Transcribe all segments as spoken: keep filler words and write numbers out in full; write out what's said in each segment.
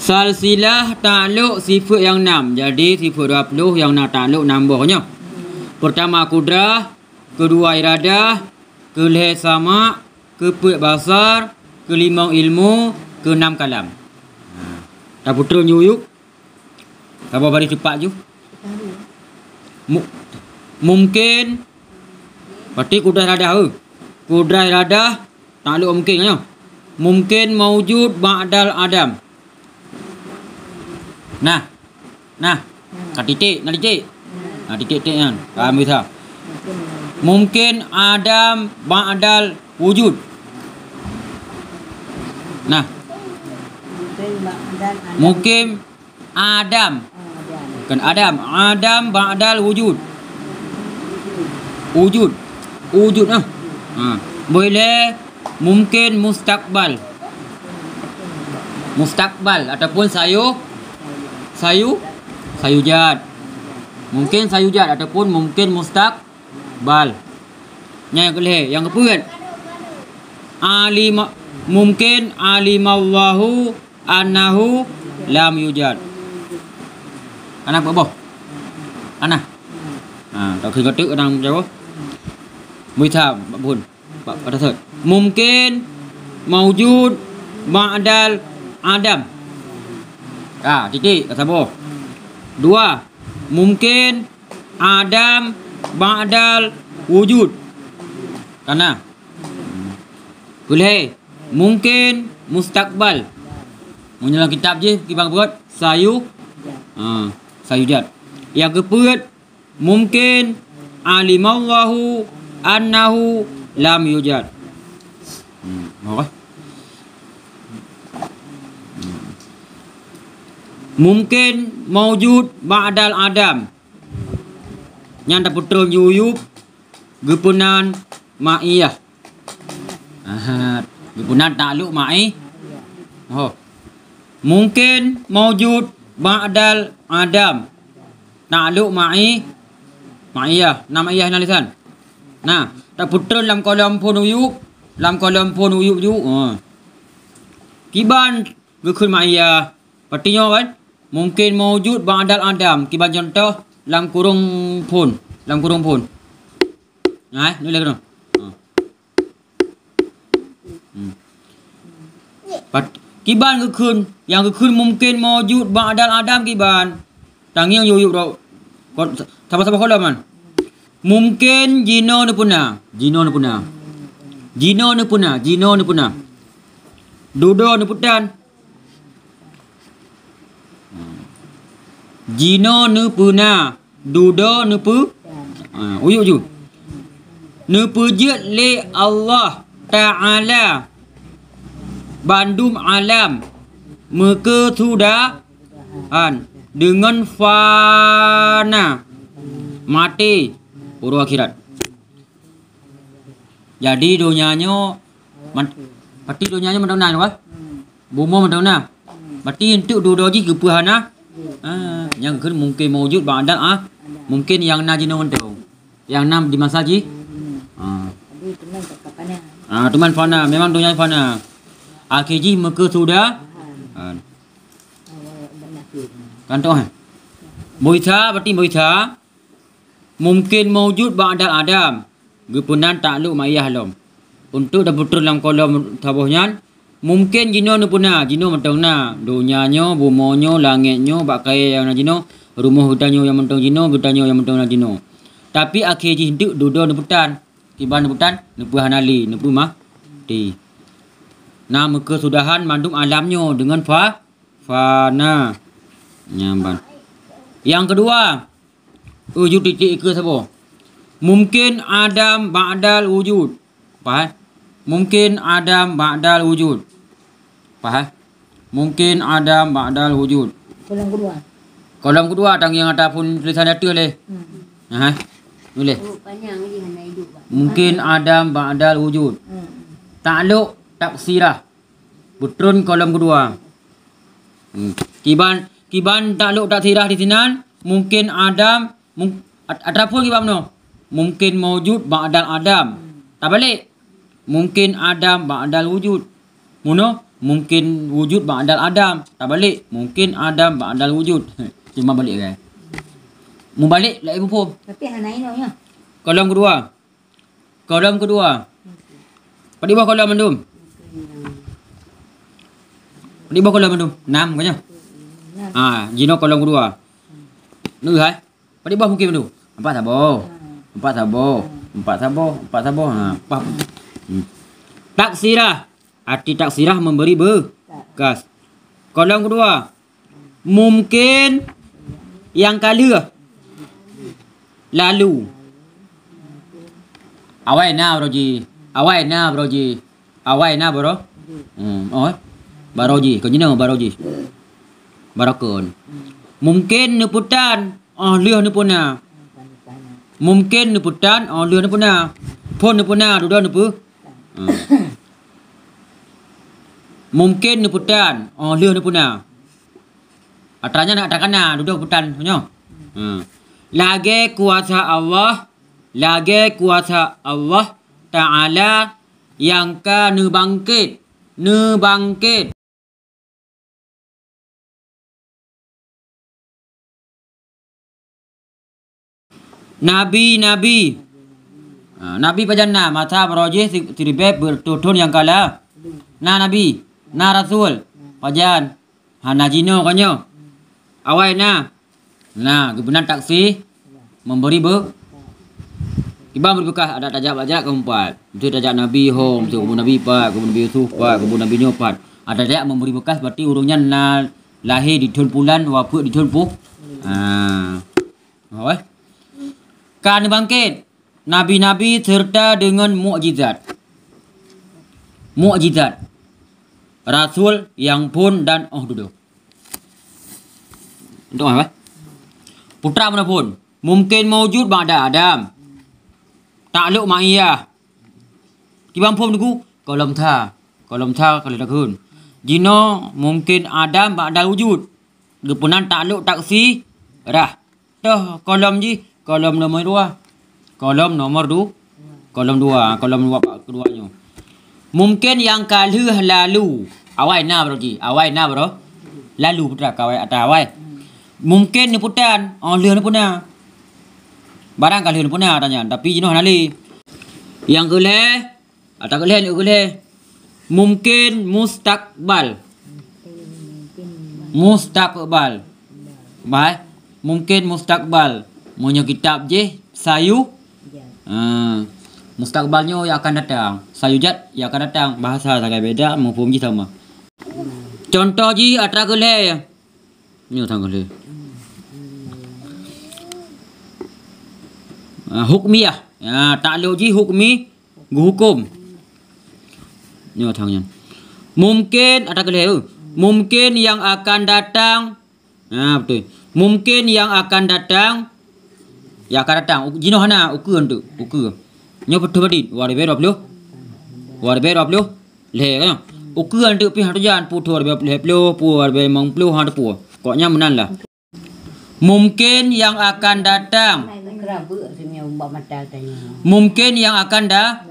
Salsilah taklok sifeuet nyang nam. Jadi, sifeuet dua ploh nyang na taklok nam boh nyoe. Peurtama kudrah, keudua iradah, keulhèe samak, keupeuet basar, keulimong ilmu, keunam kalam. Ha. Tapeutron yub-yub. Saboh baréh cupak ju. Mu-, mungkin, berarti kudrah iradah, eh. Kudrah iradah, taklok mungkin, ya. Mungkin maujud ba'dal adam. Nah. Nah. Ka titik, na titik. Nah, titik-titik nyan. Paham bisa? Mungkin adam ba'dal wujud. Nah. Mungkin adam. Bukan adam. Adam ba'dal wujud. Wujud. Wujud, ah. Ha. Boleh mungkin mustakbal. Mustakbal ataupun sayu-, sayu-, sayujad. Mungkin sayujad ataupun mungkin mustakbal. Nyan nyang keulhèe, nyang keupeuet. Alima-, mungkin alimallahu annahu lam yujad. Kana boh? Kana? Ha, tak keu kateuk kadang jaweueb. Muita, Pak Bun. Pak, pada saat. Mungkin maujud ba'dal adam. Ah, titik, ka saboh. Dua, mungkin adam ba'dal wujud. Kana? Keulhèe, mungkin mustakbal. Meunyoe lam kitab jih, kiban buet sayu-, ha, sayujad. Nyang keupeuet, mungkin alimallahu annahu lam yujad. Hmm, apa? Hmm. Mungkin maujud ba'dal adam. Nyan tapeutron yub-yub geupeunan ma'iyah. Aha, geupeunan taklok ma'i-, oh. Mungkin maujud ba'dal adam. Taklok ma'i-, ma'iyah. Na ma'iyah na lisan. Nah, tapeutron lam kolom phon yub-yub, lam kolom phon yub-yub ju. Oh. Kiban geukheun ma'iyah. Pati nyoe kan? Mungkin maujud ba'dal adam. Kiban contoh lam kurong phon, lam kurong phon. Nah, eh, nuléh keunoe. Ha. Hmm. Pat-, kiban geukheun, nyang geukheun mungkin maujud ba'dal adam kiban. Tangieng yub-yub rot. Kot-, saboh-saboh kolom nyan. Mungkin jinoe neupeuna, jinoe neupeuna. Jinoe neupeuna, jinoe neupeuna. Dudoe neupeutan. Jinoe neupeuna, dudoe neupeu-, ha, yub-yub ju. Neupeujeuet lé Allah Ta'ala bandum alam meukeusudahan deungon fana, maté, uroe akhirat. Jadi donya nyoe, man-, pati donya nyoe mantong na, apa? Bumoe mantong na. Berarti untuk dudoe jih geupeu hana. Ah, nyang kheun mungkin maujud ba'dal, ah, mungkin nyang na jinoe mantong. Nyang na di masa jih. Ah. Ah, teuma fana, memang donya fana. Akhé jih meukeusudahan. Kan tu, eh? Muita, berarti muita. Mungkin maujud ba'dal adam. Geupeunan taklok ma'iyah lom. Untuk tapeutron lam kolom saboh nyan, mungkin jinoe neupeuna, jinoe mantong na. Donya nyoe, bumoe nyoe, langét nyoe, bak kayèe nyang na jinoe, rumoh geutanyoe nyang mantong jinoe, geutanyoe nyang mantong na jinoe. Tapi akhé jih teuk dudoe neupeutan. Kiban neupeutan, neupeu hana lé, neupeu maté. Na meukeusudahan mandum alam nyoe deungon fa-, fana. Nyan ban. Nyang keudua, wujud titik ikeue saboh. Mungkin adam ba'dal wujud. Paham? Mungkin adam ba'dal wujud. Paham? Mungkin adam ba'dal wujud. Kolom keudua. Kolom keudua, tangieng ata phon tulisan di ateueh lé. Hmm. Aha. Nuléh. Oh, panjang lagi hana hidup, Pak. Mungkin adam ba'dal wujud. Hmm. Taklok taksirah. Peutron kolom keudua. Hmm. Kiban, kiban taklok taksirah di sinan, mungkin adam, mung-, at-, ataupun kiban meunoe. Mungkin maujud ba'dal adam. Tabalek. Mungkin adam ba'dal wujud. Meunoe, mungkin wujud ba'dal adam. Tabalek, mungkin adam ba'dal wujud. Cuma balek kan. Mubalek laén muphom. Tapi hana inoe nyoe. Kolom kedua. Kolom kedua. Padum boh kolom mandum? Padum boh kolom mandum? Enam kan nyoe? Ah, jinoe kolom kedua. Neu hai. Padum boh mungkin mandum? Empat saboh. Empat saboh. Empat saboh. Empat saboh. Ha, empat. Hmm. Taksirah. Arti taksirah memberi bekas. Kolom kedua. Mungkin nyang ka lheueh lalu. Awai na baroe jih. Awai na baroe jih. Awai na baroe. Hmm, oh. Baroe jih, kon jinoe baroe jih. Baroe kon. Mungkin neupeutan, oh lheueh neupuna. Mungkin neupeutan, oh lheueh neupuna. Phon neupuna, dudoe neupeu. Hmm. Mungkin neupeutan, oh lheueh neupuna. Atra nyan atra kana, dudoe peutan nyoe. Hmm. Lagèe kuasa Allah, lagèe kuasa Allah Ta'ala nyang ka neubangkét, neubangkét. Nabi-nabi. Ha, nabi pajan na, masa baroe jih si-, siribèe beureutôh thôn nyang ka la-, na nabi, na rasul. Pajan? Hana jinoe kon nyoe. Awai na. Na, geupeunan taksirah memberi be-, kiban beri bekas, adak tajak bak jarak keumpat. Beutôi tajak Nabi ho, beutôi kubu Nabi pat, kubu Nabi Yusuf pat, kubu Nabi nyoe pat. Adak tajak memberi bekas, berarti ureueng nyan na lahé di thôn pulan, wafeuet di thôn pu-, ah. Ho, eh. Ka neubangkét nabi-nabi serta deungon mukjizat. Mukjizat. Rasul nyang phon dan oh dudoe. Untuk apa? Putra mana phon? Mungkin maujud ba'da Adam. Takluk ma'iyah. Kiban phon teungku? Kolom tha. Kolom tha ka lheueh takheun. Jinoe mungkin Adam ba'dal wujud. Geupeunan takluk taksirah. Toh kolom jih, kolom nomor dua. Kolom nomor du-, kolom dua, kolom dua bak kedua nyoe. Mungkin nyang ka lheueh lalu. Awai na baroe jih, awai na baroe. Lalu putra ka awai ata awai. Mungkin neupeutan, oh lheueh neupuna. Barang ka lheueh neupuna ata nyan, tapi jinoe hana lé. Nyang keu lhèe, ata keu lhèe, nyang keu lhèe. Mungkin mustakbal. Mustakbal. Bah, mungkin mustakbal. Meunyoe kitab jih sayu. Ha, mustakbal nyoe yang akan datang. Sayujad yang akan datang. Bahasa sagai beda, mafhum jih sama. Contoh jih atra keu lhèe. Nyoe thang keu lhèe. Ah, hukmiyah. Ya, takluk jih hukmi, geuhukum. Nyoe thang nyan. Mungkin, atra keu lhèe, eh. Mungkin yang akan datang. Ha, beutôi. Mungkin yang akan datang. Yang akan datang. U-, jinoe hana, ukeue teuk. Ukeue. Nyoe peutoh badit. Dua ribèe dua ploh. Dua ribèe dua ploh. Lhèe kan? Ukeue teuk pih hana tujan. Peutoh dua ribèe lhèe ploh, peutoh dua ribèe limong ploh, hana teupeu. Kok nyan meunan lah. Mungkin yang akan datang. Mungkin yang akan da-,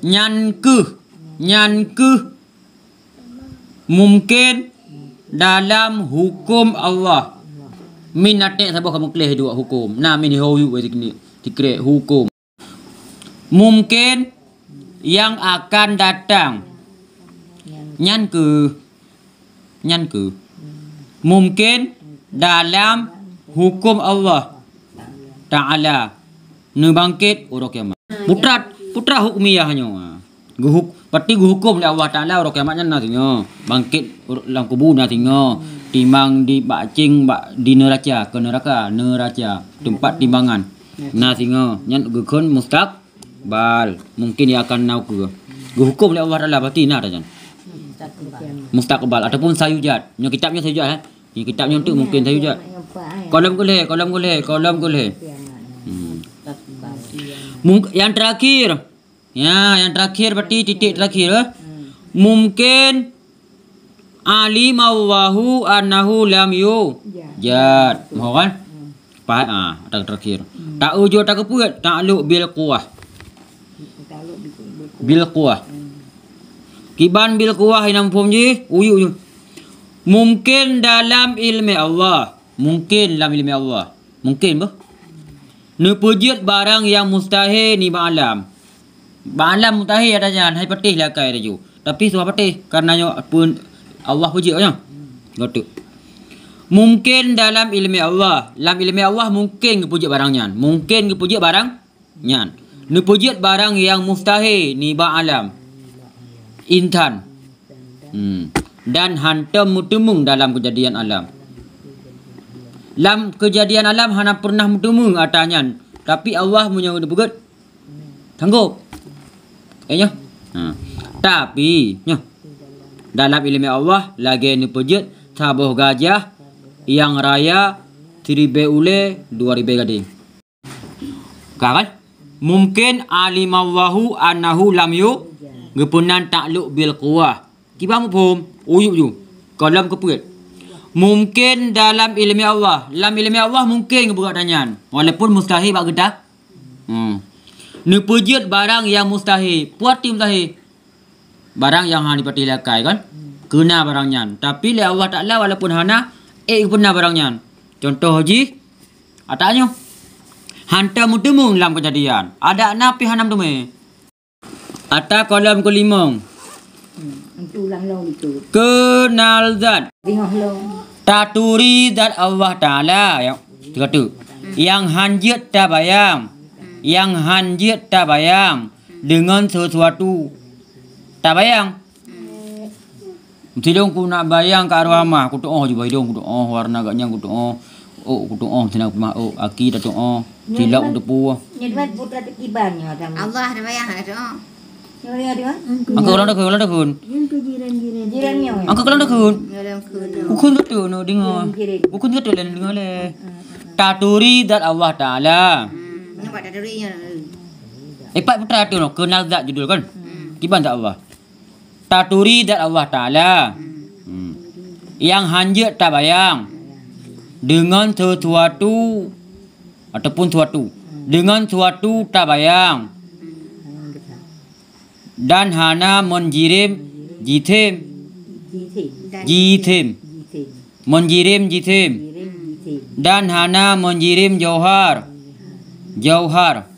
nyan keuh, nyan keuh mungkin dalam hukum Allah. Min até saboh kamoe kleh dua hukum. Na min ho yuk sikini, sikrek hukum. Mungkin yang akan datang. Nyan keuh, nyan keuh. Mungkin dalam hukum Allah Ta'ala neubangkét uroe kiamat. Putra, putra hukmiyah nyoe. Geuhuk-, pati geuhukum lé Allah Ta'ala uroe kiamat nyan na singoh. Bangkét ur-, lam kubu na singoh. Timang di bak cing bak di neuraca, keu neuraka, neuraca. Teumpat timbangan. Na singoh. Nyan geukheun mustak-, bal. Mungkin ia akan na ukeue. Geuhukum lé Allah Taala, pasti na ata nyan. Mustakbal ataupun sayujad. Nyoe kitab nyoe sayujad, eh. Nyoe kitab nyoe tu mungkin sayujad. Kolom keu lhèe, kolom keu lhèe, kolom keu lhèe. Hmm. Mung-, yang terakhir. Ya, yang terakhir berarti titik terakhir, eh. Mungkin alimallahu annahu lam yujad. Mohon kan? Pahat, ah, ata terakhir. Taujud ata keupeue? Ta'alluq bil quwah. Bil quwah. Kiban bil quwah, hana muphom jih, uyuk ju. Mungken dalam ilmu Allah. Mungken dalam ilmu Allah. Mungken beuh. Neupeujeuet barang nyang mustahil nibak alam. Bak alam mustahil ata nyan, hai patéh lé akai laju. Tapi suah patéh, karena nyoe pun Allah peujeuet nyoe. Gotok. Mungken dalam ilmu Allah. Lam ilmu Allah mungken geupeujeuet barang nyan. Mungken geupeujeuet barang nyan. Neupeujeuet barang nyang mustahil nibak alam. Intan. Hmm. Dan hantom meuteumeung dalam keujadian alam. Lam keujadian alam hana peureunah meuteumeung ata nyan. Tapi Allah meunyoe geupeugét, sanggob. Eh, nyoh. Ha. Tapi, nyoh. Dalam ilmu Allah, lagée neupeujeuet saboh gajah nyang raya siribée ulée dua ribée gadéng. Ka kan? Mungken alimallahu annahu lam yu-, geupeunan takluk bil quwah. Kiban muphom, uyuk ju. Kolom keupeuet. Mungken dalam ilmu Allah. Lam ilmu Allah mungken geupeugét ata nyan. Walaupun mustahil bak geuta. Hmm. Neupeujeuet barang nyang mustahil. Peue arti mustahil? Barang nyang hana jipatéh lé akai kan? Keuna barang nyan. Tapi lé Allah Taala walaupun hana, ék geupeuna barang nyan. Contoh jih, ata nyoe. Hantom meuteumeung lam keujadian. Adak na pih hana meuteumé. Ata kolom keulimong. Hmm, ulang lom itu. Keunal zat. Ringoh lom. Taturi zat Allah Taala, ya. Tiga tu. Nyang hanjeuet tabayang. Nyang hanjeuet tabayang deungon sesuatu. Tabayang. Sidong ku nak bayang ka arwah mah, kutu'oh jubah idong, kutu'oh warna gak nyang, kutu'oh ôk, kutu'oh sinan mah ôk, aki tatu'oh, cilok kuteupue. Nyoe dua putra teukiban nyoe sama. Allah ada bayang ada doa. Nyoe dia dua. Angka ulang takheun, ulang takheun. Jiran nyoe. Angka ulang takheun. Ulang takheun. Ukun betul no dengar. Jiran. Ukun betul dan dengar leh. Taturi zat Allah Taala. Hmm. Nampak taturi nyoe. Empat putra tu no, kenal zat judul kan? Hmm. Kiban zat Allah. Taturi zat Allah Taala. Hmm. Nyang hanjeuet tabayang deungon sesuatu ataupun suatu. Deungon suatu tabayang. Dan hana meunjirém jisém. Jisém. Meunjirém jisém. Dan hana meunjirém jauhar. Jauhar.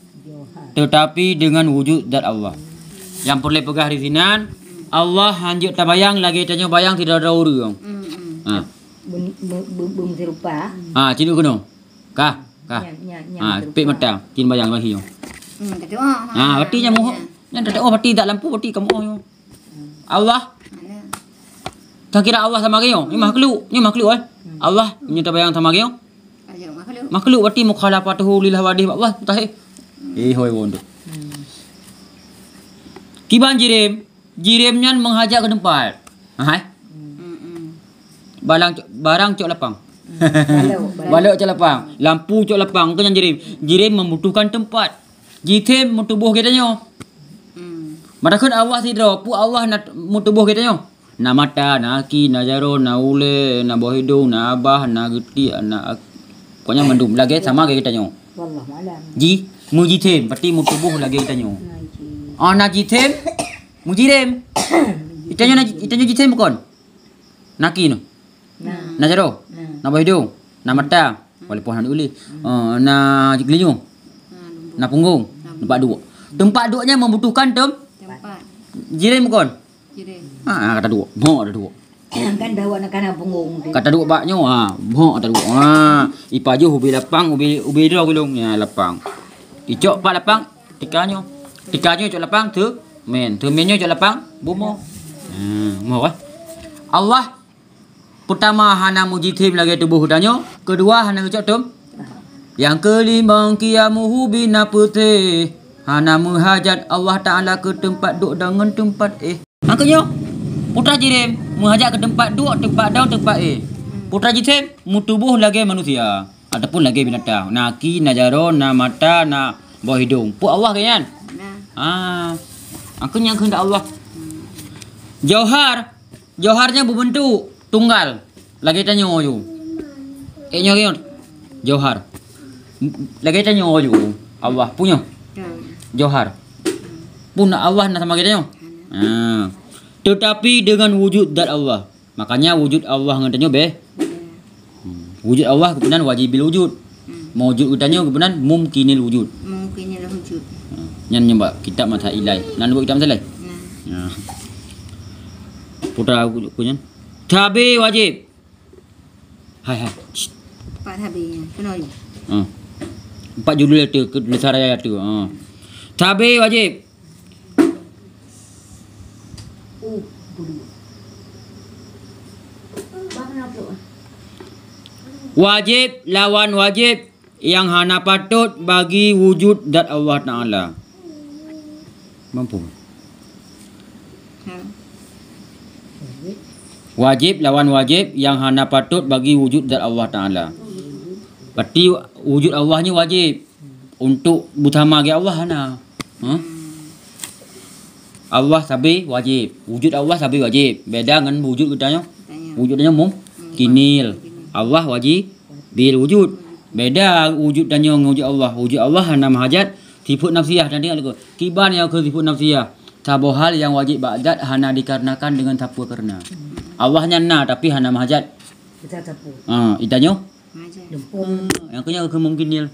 Teutapi deungon wujud zat Allah. Nyang peureulée peugah di sinan, Allah hanjeuet tabayang lagée tanyoe bayang sidroe-droe ureuëng. Hmm, hmm. Ha. Bun-, bu-, bu-, bun serupa. Ha, cit keunoe. Kah, kah. Nyang, nyang, nyang serupa. Ha, pek mata, cit bayang bak hiyoe. Hmm, betul. Ha, berarti nyang muhok. Nyang tak, oh, berarti tak lampu, berarti kamu, oh, nyoe. Allah. Mana? Kira Allah sama kayo. Ni makhluk, ni makhluk, eh. Hmm. Allah, nyoe tabayang sama kayo. Ayo, makhluk. Makhluk berarti mukhalafatuhu lil hawadith, Allah mustahil. Eh, hoi, won tu. Hmm. Kiban jirém, jirém nyan meuhajat keu teumpat. Hai. Hmm, hmm. Barang, barang cok lapang. Hmm. Balok, balok. Balok cok lapang. Lampu cok lapang, keu nyan jirém. Jirém membutuhkan tempat. Jisém meutuboh geutanyoe. Hmm. Meutakheun Allah sidroe, peue Allah na meutuboh geutanyoe? Na mata, na aki, na jaroe, na ulée, na boh idong, na abah, na geutiek, na ak-, pokoknya mandum lagée sama lagée geutanyoe. Wallahu a'lam. Ji, meujisém, berarti meutuboh lagée geutanyoe. Na ji. Oh, na jisém, meujirém. Geutanyoe na, geutanyoe jisém bukon? Na aki nyoe? Na. Na jaroe? Na. Na boh idong? Na mata? Walaupun hana ulih. Hmm. Eh, na geulinyueng? Na punggong? Na punggong. Teumpat duek. Teumpat duek nyan membutuhkan tem-, tempat. Jirém bukon? Jirém. Ha, ha, ka taduek. Bok taduek. Kan dawa na kana punggong tu. Ka taduek bak nyoe, ha, bok taduek. Ha, ipajoh ubé lapang, ubé, ubé droe gulong. Ya, lapang. Icok pat lapang, tika nyoe. Tika nyoe icok lapang, teumen. Teumen nyoe icok lapang, bumoe. Ha, moe, eh. Allah Peutama hana meujisém lagée tuboh geutanyoe, keudua hana geucok tem-, nyang keulimong qiyamuhu binafsihi, hana meuhajat Allah Taala keu teumpat duek dan ngon teumpat éh. Maka nyoe, putra jirém meuhajat keu teumpat duek, teumpat dong, teumpat éh. Putra jisém meutuboh lagée manusia ataupun lagée binatang, na aki, na jaroe, na mata, na boh idong. Peue Allah keu nyan? Nah. Ah, maka nyan keuheundak Allah. Jauhar Jauhar nyan beubeuntuk tunggal. Lagée tanyoe ju. Eh, nyoe, nyoe. Jauhar. Lagée tanyoe ju. Allah punya. Hmm. Jauhar. Pun Allah na sama lagée tanyoe. Ha. Tetapi dengan wujud zat Allah. Makanya wujud Allah ngon tanyoe beh. Hmm. Wujud Allah geupeugah wajibil wujud. Hmm. Maujud geutanyoe geupeugah mumkinil wujud. Mumkinil wujud. Ha, nyan nyoe bak kitab Masail laén. Nan buet kitab Masail laén? Nah. Ya. Putra aku, aku nyan. Tabi wajib. Hai, hai. Shh. Empat habis nyan. Kena lagi. Ha. Empat judul tu, ke tulisan raya tu. Ha. Tabi wajib. Wajib lawan wajib yang hana patut bagi wujud zat Allah Ta'ala. Mampu. Ha. Wajib lawan wajib yang hana patut bagi wujud zat Allah Ta'ala. Berarti wujud Allah ni wajib. Untuk beutama lagèe Allah hana. Ha? Allah sabe wajib. Wujud Allah sabe wajib. Beda ngon wujud geutanyoe. Wujud tanyoe mumkinil. Allah wajibil wujud. Beda wujud tanyoe ngon wujud Allah. Wujud Allah hana meuhajat sifat nafsiah. Dan tengok lagu. Kiban nyang keu sifat nafsiah. Saboh hal nyang wajib bak zat hana dikarenakan dengan sapeue kareuna. Allah nyan na tapi hana meuhajat. Kita sapeue. Ha, geutanyoe? Meuhajat. Leumpung. Ha, nyang keu nyan keu mumkinil.